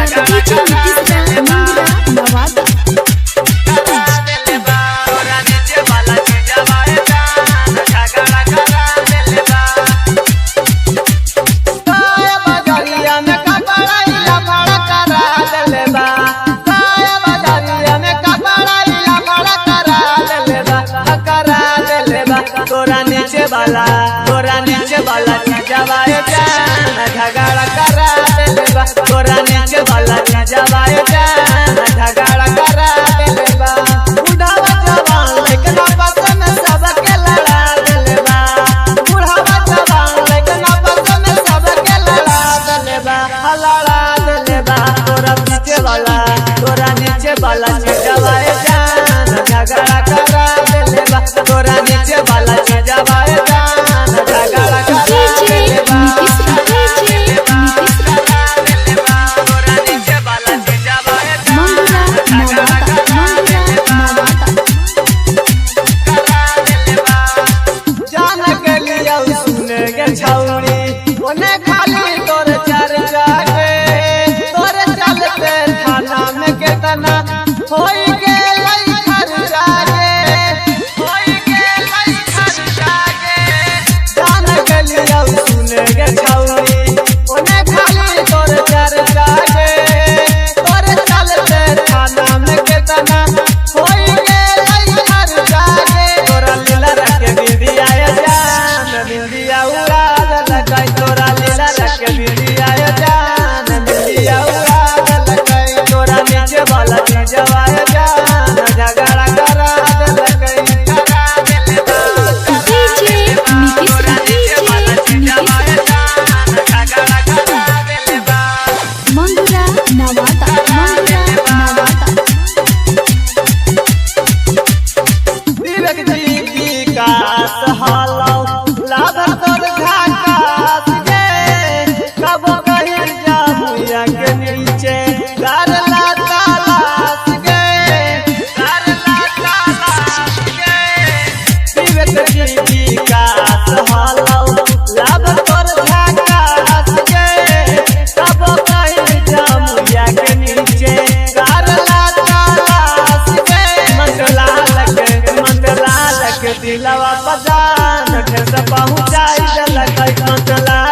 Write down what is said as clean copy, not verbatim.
DJ Nitish Raj Mangura Nawada. तोरा नीचे वाला चीजवा जान झगड़ा करा देले बा। काया बाजारिया में कपड़ा इला भाड़ा करा देले बा। काया बाजारिया में कपड़ा इला भाड़ा करा देले बा, करा देले बा। तोरा नीचे वाला चीजवा जान झगड़ा करा देले बा। तोरा नीचे वाला चीजवा जान झगड़ा करा देले बा। बुढ़ावा जवान लेकिन आपस में सबके लड़ा देले बा। बुढ़ावा जवान लेकिन आपस में सबके लड़ा देले बा, लड़ा देले बा। तोरा नीचे वाला चीजवा जान झगड़ा करा देले बा। तोरा नीचे वाला चीजवा जान झगड़ा करा डीजे देले बा। नीतीश राज डीजे नीतीश राज तोरा नीचे वाला चीजवा मंगुरा नवादा मंगुरा नवादा। जान के लिया सुने के छौरी ओने खाली तोर चर्चा के, तोर चलते थाना में केतना होई गेलै खर्चा गे, होई गेलै खर्चा गे। जान के लिया सुने के छौरी ओने खाली तोर चर्चा के, तोर चलते थाना में केतना होई गेलै खर्चा गे। तोरा लीला रख बिंदिया जान बिंदिया उड़ा देलकै। तोरा लीला रख बिंदिया जान बिंदिया उड़ा देलकै। तोरा नीचे वाला चीजवा जान झगड़ा करा देलकै, करा देले बा। डीजे नीतीश राज डीजे नीतीश राज झगड़ा करा देले बा। मंगुरा नवादा मंगुरा नवादा। विवेक जी विकास हालौ लाभ तोर झाकास गे, कबो कहीं जामुया के नीचे करला तलाश गे, करला तलाश गे। विवेक जी विकास हालौ लाभ तोर झाकास गे, कबो कहीं जामुया के नीचे करला तलाश गे। मंगलाल के दिलवा पजान ठेस पहुँचाई देलकै। मंगलाल